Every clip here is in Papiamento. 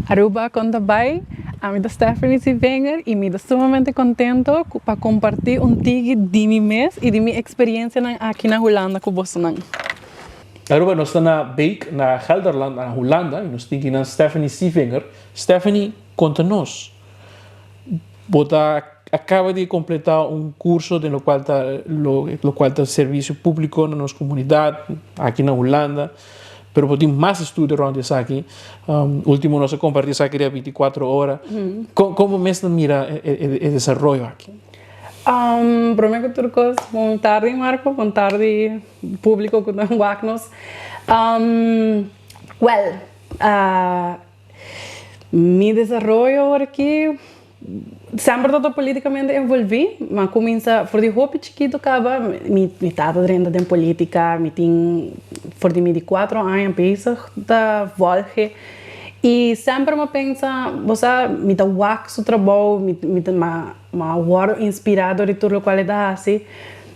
Aruba, con ta bay? Ami ta Stephanie Sievinger y mi ta sumamente contento pa comparti un tiki di mi mes y di mi experiencianan aki na Hulanda cu bosonan. Aruba, nos ta na Beek, na Gelderland, na Hulanda, y nos tin aki na Stephanie Sievinger. Stephanie, conta nos. Bo ta a caba di completa un curso den locual ta servicio publico na nos comunidad aki na Hulanda, pero bo tin mas estudio rond esaki. Ultimo nos a comparti esaki dia 24 ora. Con bo mes ta mira e desaroyo aki? Prome cu tur cos, bon tardi, Marco, bon tardi, publico cu ta wak nos. Well, mi desaroyo aki semper ta politicamente envolvi, m'a cuminsa for di hopi chikito caba, mi tata drenta den politica, mi tin for di mi di 4 aña bezig ta volge. Y semper m'a pensa, bo sa, mi ta wak su trabou, mi ta m'a wordo inspira di tur loke e ta hasi.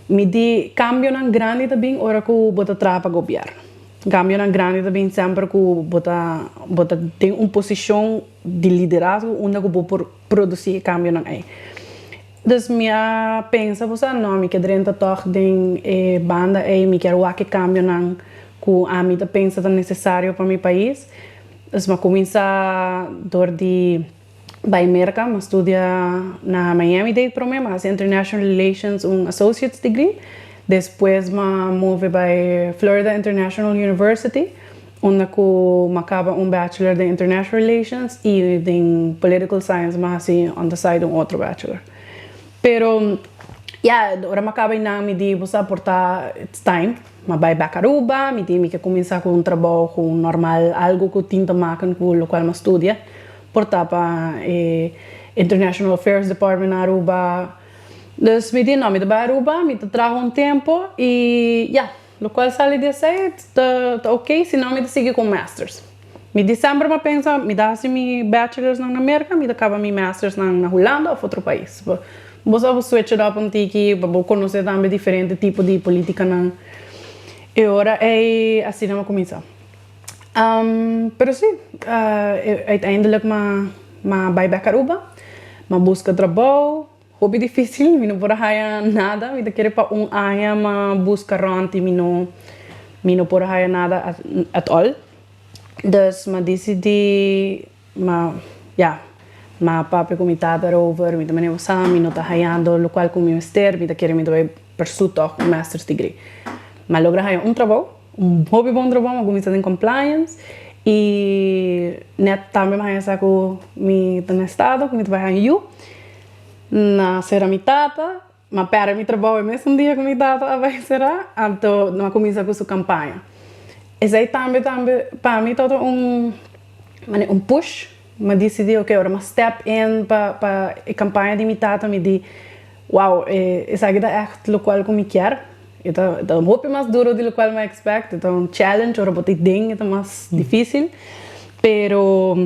Mi di cambionan grandi ta bin ora cu bo ta traha pa gobierno. Cambionan grandi ta bin semper cu bo ta tin un posicion di liderazgo unda cu bo por produci cambionan ey. Dus mi a pensa, bo sa, no, mi kier drenta toch den banda ey, mi kier wak e cambionan cu ami ta pensa ta necesario pa mi pais. Dus m'a cuminsa door di bay Merca, m'a studia na Miami-Dade prome, m'a hasi International Relations, un Associate's Degree. Despues m'a move bay Florida International University, unda cu m'a caba un Bachelor di International Relations y di Political Science, m'a hasi on the side un otro bachelor. Pero, ja, ora m'a caba ey, mi di, bo sa, por ta, it's time. M'a bay back Aruba, mi di, mi kier cuminsa cu un trabou normal, algo cu tin te maken cu loke m'a studia. Por ta pa International Affairs Department na Aruba. Dus mi di, no, mi ta bay Aruba, mi ta traha un tempo y ja, loke sali di esey, ta ok, si no mi ta sigui cu masters. Mi di semper m'a pensa, mi ta hasi mi bachelor's na America, mi ta caba mi masters na Hulanda of otro pais. Bo sa, switch it up un tiki, pa bo conoce tambe diferente tipo di politicanan. Y ora ey asina m'a cuminsa. Pero si, uiteindelijk m'a bay back Aruba, m'a busca trabou, hopi dificil, mi no por haya nada, mi ta kere pa un aña m'a busca rond y mi no por haya nada at all. Dus m'a dicidi, m'a, ja, m'a papia cu mi tata erover, mi tambe sa, mi no ta hayando loke cu mi mester, mi ta kere mi ta bay pursue toch un master's degree. M'a logra haya un trabou, un hopi bon trabou, m'a cuminsa den compliance y net tambe m'a haya sa cu mi ta na estado, cu mi ta bay haya yiu. Na sera mi tata, m'a perde mi trabou e mesun dia cu mi tata a bay sera, anto m'a cuminsa cu su campaña. Esey tambe pa mi tabata un push, m'a dicidi, ok, ora m'a step in pa e campaña di mi tata, mi di, wow, esaki ta echt loke cu mi kier. E ta un hopi mas duro di loke m'a expect, ta un challenge, ora bo ta den, ta mas dificil. Pero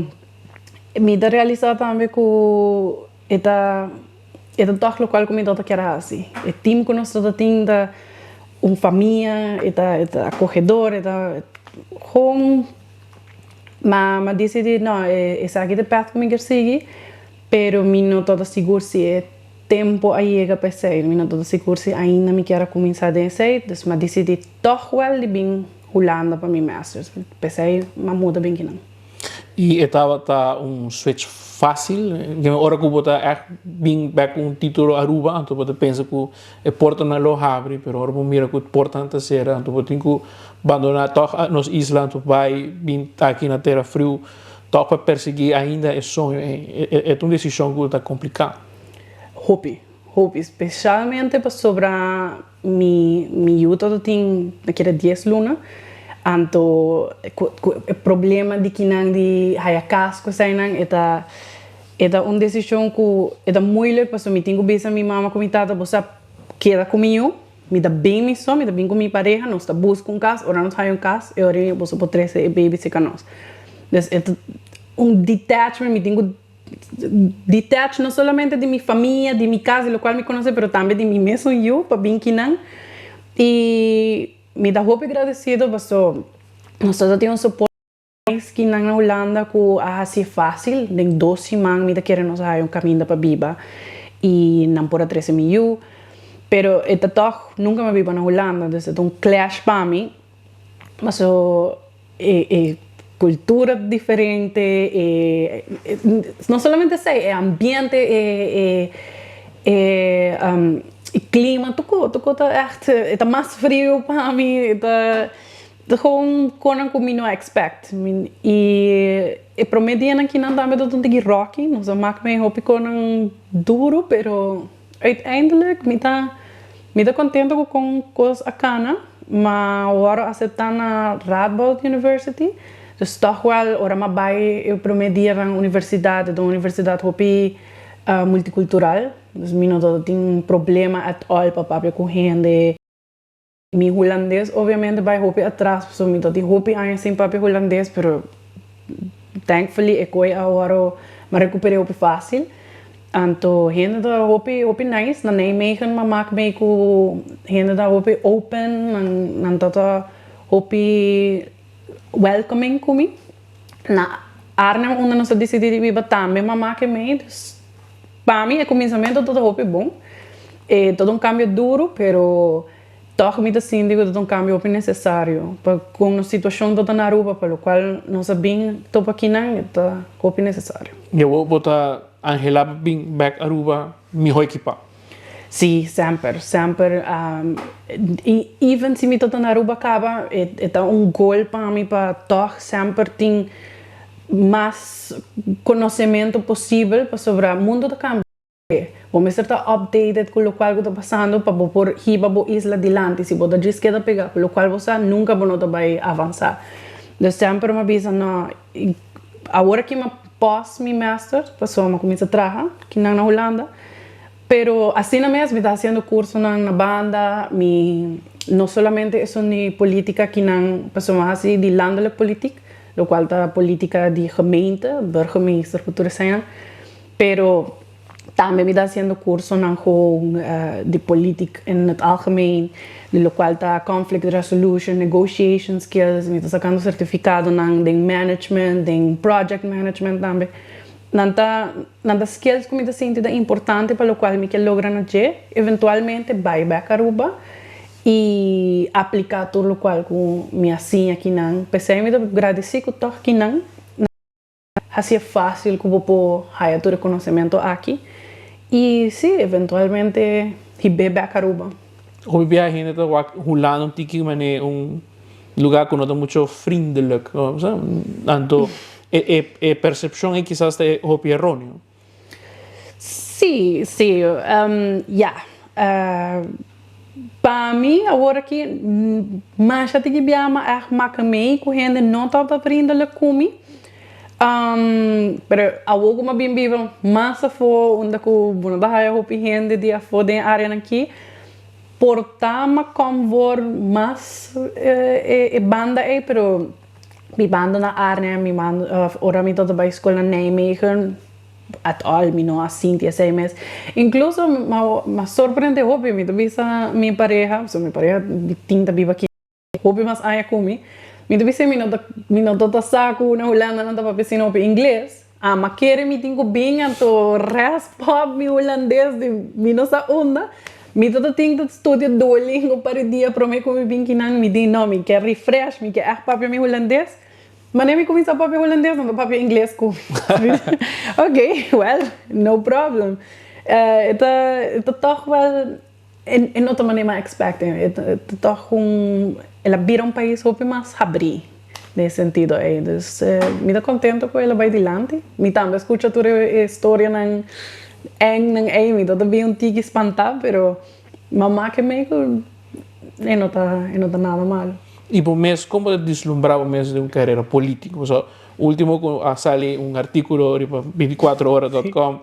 mi ta realisa tambe cu e ta toch loke cu mi tata kier hasi. E team cu nos tata tin ta un famia, e ta acogedor, e ta gewoon, m'a dicidi, no, esaki ta e path cu mi kier sigui, pero mi no ta sigur si e tempo a yega pa esey, mi no ta sigur si ainda mi kier cuminsa den esey, dus m'a dicidi toch wel di bin Hulanda pa mi masters. P'esey m'a muda bin akinan. Y tabata un switch facil? Ora cu bo ta echt bin back un titulo Aruba, anto bo ta pensa cu e portanan lo habri, pero ora bo mira cu portanan ta sera, anto bo tin cu bandona toch nos isla, anto bay bin aki na tera friu, toch pa persigui ainda e soño. E ta un decision cu ta complica. Hopi, hopi, specialmente pasobra mi yiu tin kere 10 luna, anto e problema di kinan di haya cas cu eseynan e ta un decision cu e ta moeilijk, pasobra mi tin cu bisa mi mama cu mi tata, bo sa, keda cu mi yiu, mi ta bin mi so, mi ta bin cu mi pareha, nos ta busca un cas, ora nos haya un cas, e ora bo por trece e baby cerca nos. Dus e ta un detachment, mi tin cu detach no solamente di mi famia, di mi cas, di loke mi conoce, pero tambe di mi mes yiu, pa bin kinan. Y mi ta hopi agradecido, paso nos tin un support. Esquinan na Hulanda ku a hasi fásil, den 2 siman mi ta kere nos a haya un kaminda pa biba i nan por a trese mi yu. Pero e ta toch, nunka mi a biba na Hulanda, dus e ta un clash pa mi. So, e kultura diferente, e no solamente esei, e ambiente, e klima, tur ta echt, e ta mas friu pa mi, ta gewoon kon ku mi no expect. I e promé dianan akinan tambe ta un tiki rocky, nos a maak mee hopi kon duro, pero uiteindelijk mi ta kontentu ku kon kos a kana, ma awor aseptá na Radboud University. Dus toch wel, ora m'a bai e promé dia na universidat, e universidat hopi multikultural. Dus mi no tin problema at all pa papia ku hende. Mi hulandes obviamente a bai hopi atras, so mi tin hopi aña sin papia hulandes, pero thankfully e kos awor m'a rekuperá hopi fásil. Anto hende ta hopi hopi nice na Nijmegen, m'a maak mee ku hende ta hopi open, nan ta hopi welcoming ku mi. Na Arnhem, unda nos a disidí di biba, tambe m'a maak mee, dus pa mi e kuminsamentu ta hopi bon. E ta un kambio duro, pero toch mi ta sinti ku ta un kambio hopi nesesario. Pa ku e situashon ta na Aruba, pa lokual nos a bin topa akinan, ta hopi nesesario. I bo ta anhelá bin back Aruba mihó ekipá? Si, semper, semper. I even si mi ta na Aruba kaba, e ta un goal pa mi pa toch semper tin mas konosementu posibel pasobra mundu ta kambia. Bo mester ta updated ku lokual ta pasando pa bo por hiba bo isla dilanti. Si bo ta djis keda pegá ku lokual bo sa, nunka bo no ta bai avansá. Dus semper m'a bisa no, awor ku m'a pause mi master, pasobra m'a kuminsá traha aki na Hulanda. Pero asina mes mi ta hasiendo kursonan na banda, mi no solamente esun di polítika akinan, pasobra m'a hasi di landelijke politiek, lokual ta polítika di gemeente, burgemeester, tur esei. Pero tambe mi ta hasiendo kursonan gewoon di politiek in het algemeen, di lokual ta conflict resolution, negotiation skills, mi ta sakando sertifikadonan di management, di project management tambe. Nan ta skills ku mi ta sinti ta importante pa lokual mi ke logra na dje, eventualmente bai back Aruba i apliká tur lokual ku mi a siña akinan. P'esei mi ta gradisí ku toch akinan hasi fásil ku bo por haya tur konosementu aki. I si, eventualmente hib'é back Aruba. Hopi biaha hende ta wak Hulanda un tiki manera un lugá ku no ta mucho vriendelijk, no? Anto e persepshon ei kisas ta hopi eróneo. Si, ja. Pa mi, awor aki, masha tiki biaha m'a echt maka mee ku hende no ta vriendelijk ku mi. Pero awor ku m'a bin biba mas afó, unda ku bo no ta haya hopi hende di afó den área aki, por ta m'a kom voor mas e banda ei, pero mi banda na Arnhem, mi banda, ora mi tabata bai skol na Nijmegen, at all, mi no a sinti esei mes. Inkluso m'a sorprendé hopi, mi ta bisa mi pareha, so mi pareha tin ta biba aki hopi mas aña ku mi. Mi ta bisa mi no ta sa ku na Hulanda nan ta papia asina hopi ingles. Ah, m'a kere mi tin ku bin anto rasp op mi hulandes di mi no sa unda. Mi ta tin ku studia Duolingo pa di dia promé ku mi bin akinan. Mi di no, mi ke refresh, mi ke echt papia mi hulandes. Manera mi kuminsá papia hulandes, nan ta papia ingles ku mi. Ok, well, no problem. E ta toch wel e no ta manera m'a expect. E ta toch el a bira un pais hopi mas habrí den sentido ei. Dus mi ta kontentu ku el a bai dilanti. Mi tambe a skucha tur e historianan eng ei, mi ta bin un tiki spantá, pero m'a maak mee ku e no ta nada malo. I bo mes, kon bo ta vislumbrá bo mes den un karera polítiko? So, último ku a sali un artíkulo riba 24ora.com,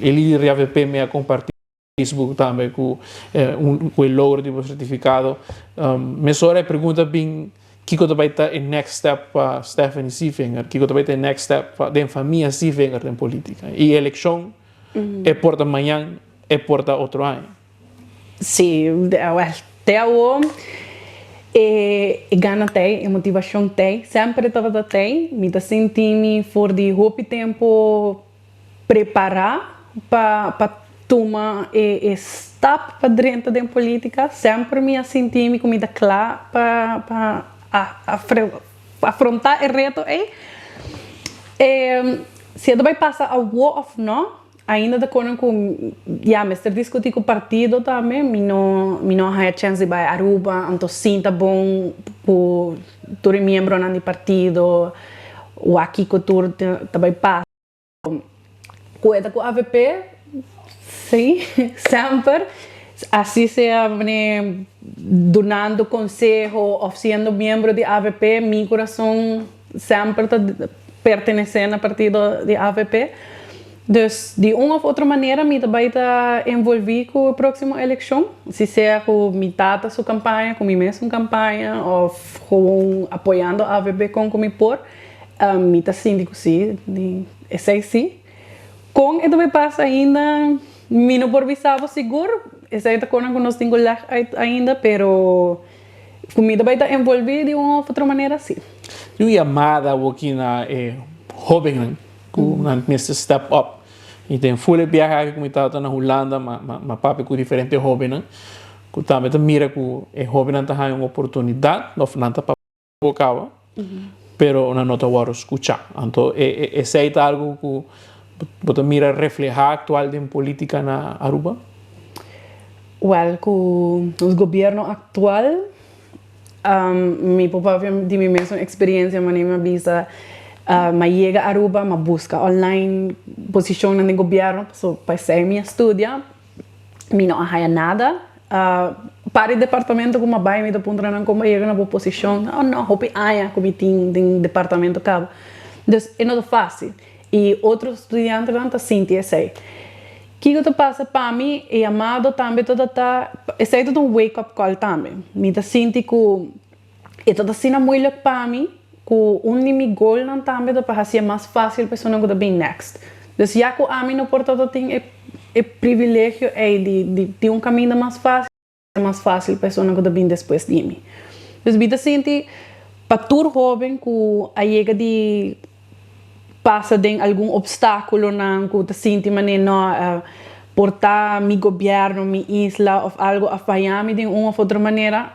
e lider di AVP mi a kompartí Facebook tambe ku e logro di bo sertifikado. Mesora e pregunta bin: kiko ta bai ta e next step pa Stephanie Sievinger? Kiko ta bai ta e next step pa den famia Sievinger den polítika? I elekshon e por ta mañan, e por ta otro aña. Si, well, te awor. E gana t'ey, e motivacion t'ey, semper e tabata t'ey. Mi ta sinti mi for di hopi tempo prepara pa tuma e stap pa drenta den politica. Semper mi a sinti mi cu mi ta cla pa afronta e reto ey. Si e ta bay pasa awo of no, ainda ta kono ku ya mester diskutí ku partido tambe. Mi no a haya chèns di bai Aruba, anto sinta bon ku tur e miembronan di partido, wak kiko tur ta bai pasa. Ku e ta ku AVP, sí, semper. Así sea dunando konseho òf siendo miembro di AVP, mi kurason semper ta pertenesé na partido di AVP. Dus di un òf otro manera mi ta bai ta envolví ku e próksimo elekshon. Si sea ku mi tata su kampaña, ku mi mes kampaña, òf gewoon apoyando AVP kon ku mi por, mi ta sinti ku sí, esei sí. Kon e ta bai pasa ainda, mi no por bisa sigur, esei ta kos ku nos tin ku leg uit ainda, pero ku mi ta bai ta envolví di un òf otro manera, sí. Un yamada aki na hóbennan ku nan mester step up. I tin full biahe ku mi tabata na Hulanda, m'a papia ku diferente hóbennan, ku tambe ta mira ku e hóbennan ta haña un oportunidat, òf nan ta kaba, pero nan no ta wòrdu skuchá. Anto, esei ta algu ku bo ta mira reflehá aktual den polítika na Aruba? Well, ku e gobièrnu aktual, mi por papia di mi mes eksperensia, manera mi bisa, m'a yega Aruba, m'a buska online posishon den gobièrnu, so pa esei mi a studia, mi no a haya nada. Pa e departamento ku m'a bai, mi ta puntra nan kon yega na posishon. Oh no, hopi aña ku mi tin den departamento kaba. Dus e no ta fásil. I otro studiantenan ta sinti esei. Kiko ta pasa pa mi, e yamada tambe ta, esei ta un wake up call tambe. Mi ta sinti ku e ta asina moeilijk pa mi, ku un di mi goalnan tambe ta pa hasi mas fásil pa esnan ku ta bin next. Dus ya ku ami no por ta tin e privilegio ei di un kaminda mas fásil pa esnan ku ta bin despues di mi. Dus mi ta sinti pa tur hóben ku a yega di pasa den algun opstákulonan, ku ta sinti manera no, por ta mi gobièrnu, mi isla òf algu a faya mi di un òf otro manera,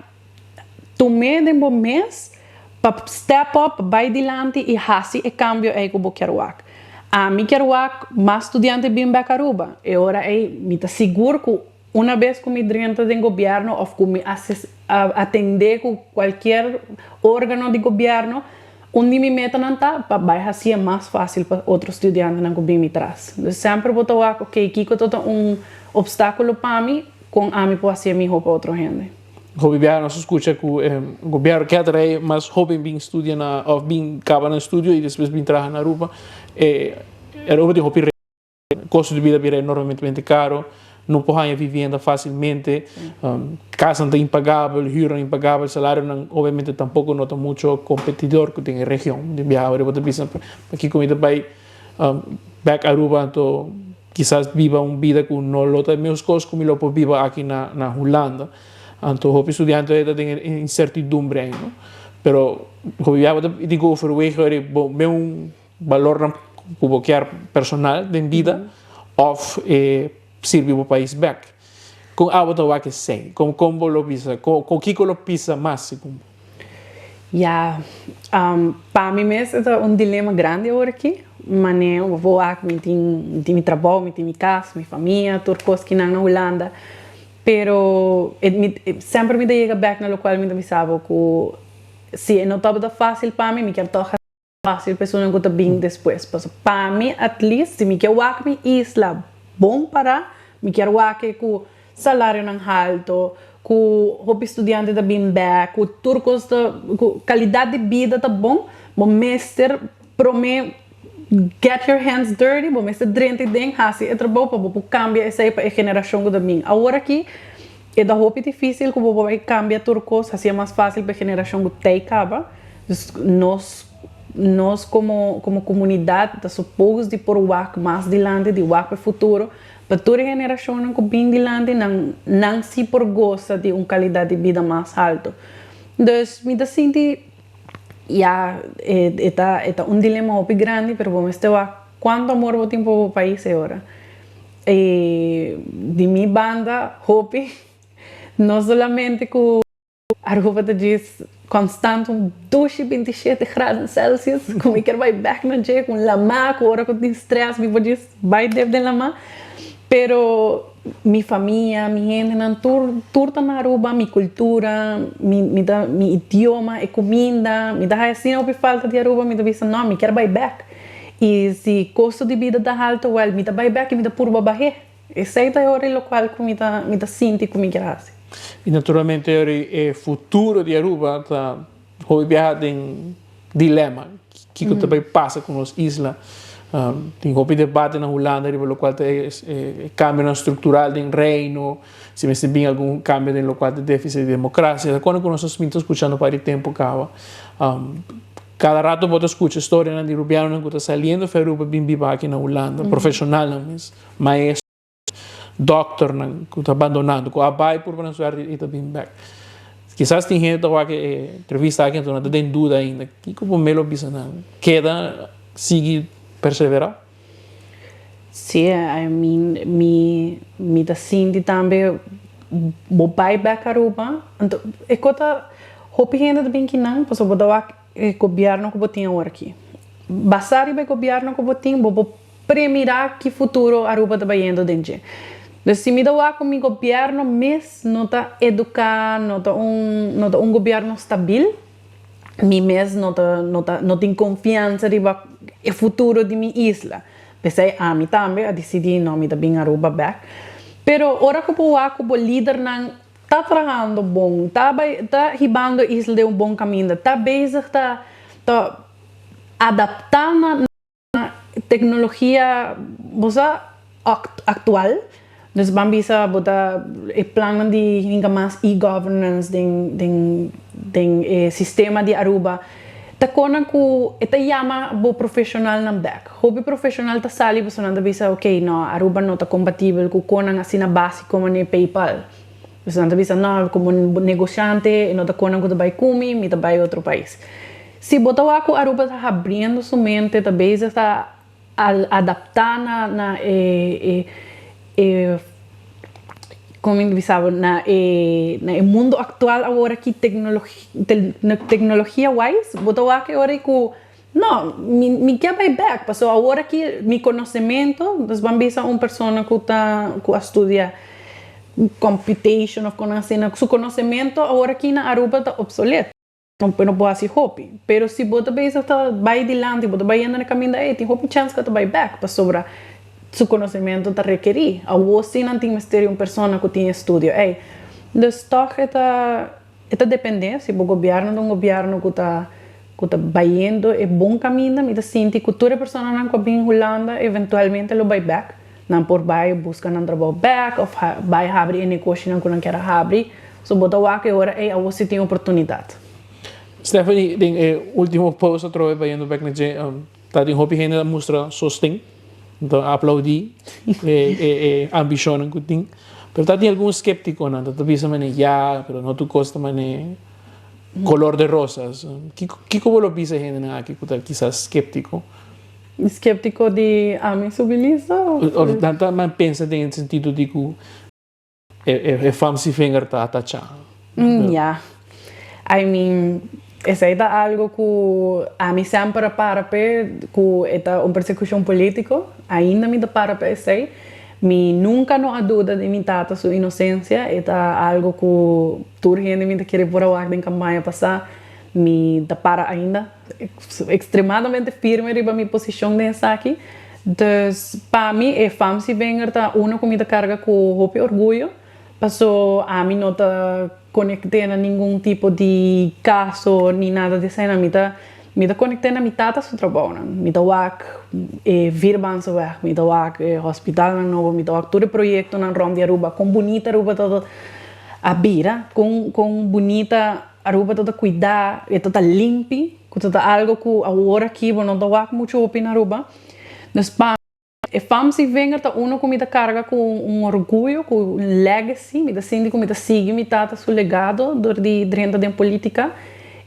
tuma den bo mes pa step up, bai dilanti i hasi e kambio ei ku bo ke wak. Ami ke wak mas studiante bin bèk Aruba. I ora ei mi ta sigur ku un bes ku mi drenta den gobièrnu òf ku mi atendé ku kualke órgano di gobièrnu, un di mi metanan ta pa bai hasi mas fásil pa otro studiantenan ku bin mi tras. Dus semper bo ta wak, ok, kiko ta un opstákulo pa mi, kon ami por hasi mihó pa otro hende. Gobièrnu, nos a skucha ku gobièrnu ke atraé mas hóben bin studia na òf bin kaba na estudio i despues bin traha na Aruba. Aruba tin hopi kosto di bida bira enormemente karu, no por haña vivienda fásilmente, kas ta impagabel, huur impagabel, salarionan obviamente tampoko no ta muchu kompetidor ku tin e region. Di biaha bo ta bisa pakiko mi ta bai bèk Aruba, anto kisas biba un bida ku no lo ta mes kos ku mi lo por biba aki na Hulanda. Anto hopi studiante ta tin incertidumbre ei, no? Pero hopi biaha bo ta tin ku overwegen bo un balornan ku bo ke personal den bida òf sirbi bo pais bèk. Kon abo ta wak esei? Kon bo lo bisa? Kon kiko lo pisa mas segun bo? Ja, pa mi mes ta un dilema grandi awor aki. Manera bo wak mi tin mi trabou, mi tin mi kas, mi famia, tur kos ku na Hulanda. Pero semper mi ta yega bèk na lokual mi ta bisa ku si no tabata fásil pa mi, mi ke toch fásil pa esnan ku ta bin despues. Pa mi, at least, si mi ke wak mi isla bon para, mi ke wak ku salarionan haltu, ku hopi studiante ta bin bèk, ku tur kos ta, ku kalidat di bida ta bon, bo mester promé get your hands dirty, bo mester drenta den hasi e trabou pa bo kambia esei pa e generashon ku ta bin. Awor aki e ta hopi difísil ku bo bai kambia tur kos, hasi mas fásil pa e generashon ku t'ei kaba. Dus nos komo komunidat ta supposed di por wak mas dilanti, di wak pa futuro, pa tur generashonnan ku bin dilanti nan si por gosa di un kalidat di bida mas haltu. Dus mi ta sinti ya e ta e ta un dilema hopi grandi pero bo mester wak cuanto amor bo tin pa bo pais e ora. Y di mi banda hopi no solamente cu Aruba ta djis constant un dushi 27 graden Celsius cu mi kier bay bek na dje cu un lama cu ora cu tin stress mi por djis bay dep den lama pero mi famia mi hendenan tur tur ta na Aruba mi cultura mi mi ta mi idioma e cuminda mi ta haya asina hopi falta di Aruba mi ta bisa no mi kier bay bek y si costo di bida ta halto well mi ta bay bek y mi ta purba bahe. Esei ta e ora i lokual ku mi ta mi ta sinti ku mi kier hasi. I naturalmente ora e futuro di Aruba ta hopi biaha den dilema. Kiko ta bai pasa ku nos isla? Tin hopi debate na Hulanda riba lokual ta e kambionan struktural den Reino, si mester bin algun kambio den lokual ta defisit di demokrasia. Ta kono ku nos a ta skuchando pa di tempu kaba. Kada rato bo ta skucha storianan di rubianonan ku ta saliendo for Aruba bin biba aki na Hulanda, profeshonalnan mes. Maestro, dokternan ku ta abandonando, ku a bai purba nan suerte i ta bin bek. Kisas tin hende ta wak e entrevista aki anto nan ta den duda ainda. Kiko bo melo bisa nan? Keda, sigui perseverá? Sí, I mean, mi mi ta sinti tambe bo bai bek Aruba, anto e ko ta hopi hende ta bin kinan pasobra bo ta wak e gobierno ku bo tin awor aki. Basá riba e gobierno ku bo tin, bo por Premira ki futuro Aruba ta bayendo den dje. Dus si mi ta wak ku mi gobierno mes no ta educa, no ta un no ta un gobierno stabil, mi mes no ta no ta no tin confiansa riba e futuro di mi isla. P'esei ami tambe a dicidi no mi ta bin Aruba bek. Pero ora ku bo wak ku bo lidernan ta trahando bon, ta bay ta hibando e isla den un bon caminda, ta bezig ta ta adapta na Tecnologia bo sa actual, dus ban bisa bo ta e plannan di hinca mas e-governance den den den e sistema di Aruba ta conan cu e ta yama bo profesionalnan bek. Hopi profesional ta sali pasobra nan ta bisa ok no Aruba no ta compatibel cu conan asina basico manera PayPal. Dus nan ta bisa no como negociante e no ta conan cu ta bay cu mi, mi ta bay otro pais. Si bo ta wak ku Aruba ta habriendo su mente, ta bezig ta adaptá na na e e e kon mi ta bisa bo na e na e mundo aktual awor aki teknologia wise, bo ta wak e ora ei ku no mi mi ke bai bèk pasobra awor aki mi konosementu, nos ban bisa un persona ku ta ku a studia computation òf kon asina, su konosementu awor aki na Aruba ta opsoleto. No no por hasi hopi. Pero si bo ta bezig ta bai dilanti, bo ta bai yendo na kaminda ei, tin hopi chèns ku ta bai bèk pasobra su konosementu ta rekerí. Awor si nan tin mester di un persona ku tin e studio ei. Dus tòg e ta e ta dependé si bo gobièrnu ta un gobièrnu ku ta ku ta bayendo e bon kaminda. Mi ta sinti ku tur e personanan ku a bin Hulanda eventualmente lo bai bèk. Nan por bai buska nan trabou bèk òf bai habri e negoshinan ku nan kier a habri. So bo ta wak e ora ei awor si tin oportunidat. Stephanie, den e ultimo post atrobe bayendo bek na dje, ta tin hopi hende ta mustra sosten, ta aplaudi e ambishonnan ku tin. Pero ta tin algun skeptikonan ta bisa manera ya, pero no tur kos ta manera kolor de rosas. Kiko bo lo bisa e hendenan aki ku ta kisas skeptiko? Skeptiko di ami subi lista of? Nan ta pensa den e sentido di ku E fancy finger ta atacha. Ya. I mean, esei ta algo ku ami semper a para p'e, ku e ta un persekushon politiko. Ainda mi ta para pa esei. Mi nunka no a duda di mi tata su inosensia. E ta algo ku tur hende mi ta kere por a wak den kampaña pasá. Mi ta para ainda ekstremadamente firme riba mi posishon den esaki. Dus pa mi e Famsi Vinger ta uno ku mi ta karga ku hopi orguyo, paso ami no ta konekte na ningun tipo di kaso ni nada di esei nan. Mi ta mi ta konekte na mi tata su trabounan. Mi ta wak e Vierbaanse-weg, mi ta wak e hospitalnan nobo, mi ta wak tur e proyektonan rònt di Aruba, kon bunita Aruba ta a bira, kon kon bunita Aruba ta ta cuida, e ta ta limpi, cu ta ta algo cu awor aki bo no ta wak mucho hopi na Aruba. Dus pa. E fam Sievinger ta uno ku mi ta karga ku un orguyo, ku un legacy, mi ta sinti ku mi ta sigui mi tata su legado dor di drenta den politica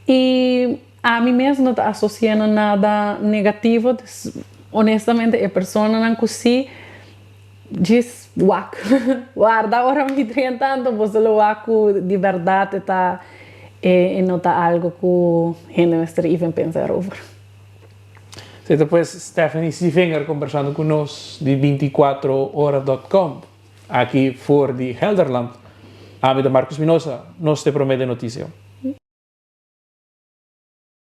y ami mes no ta asocia na nada negativo, dus honestamente e personanan ku si djis wak warda ora mi drenta anto boso lo wak ku di berdad e ta e no ta algo ku hende mester even pensa erover. Esei ta pues Stephanie Sievinger kombersando ku nos di 24ora.com aki for di Gelderland. Ami ta Marcus Minosa, nos te promé den notisia.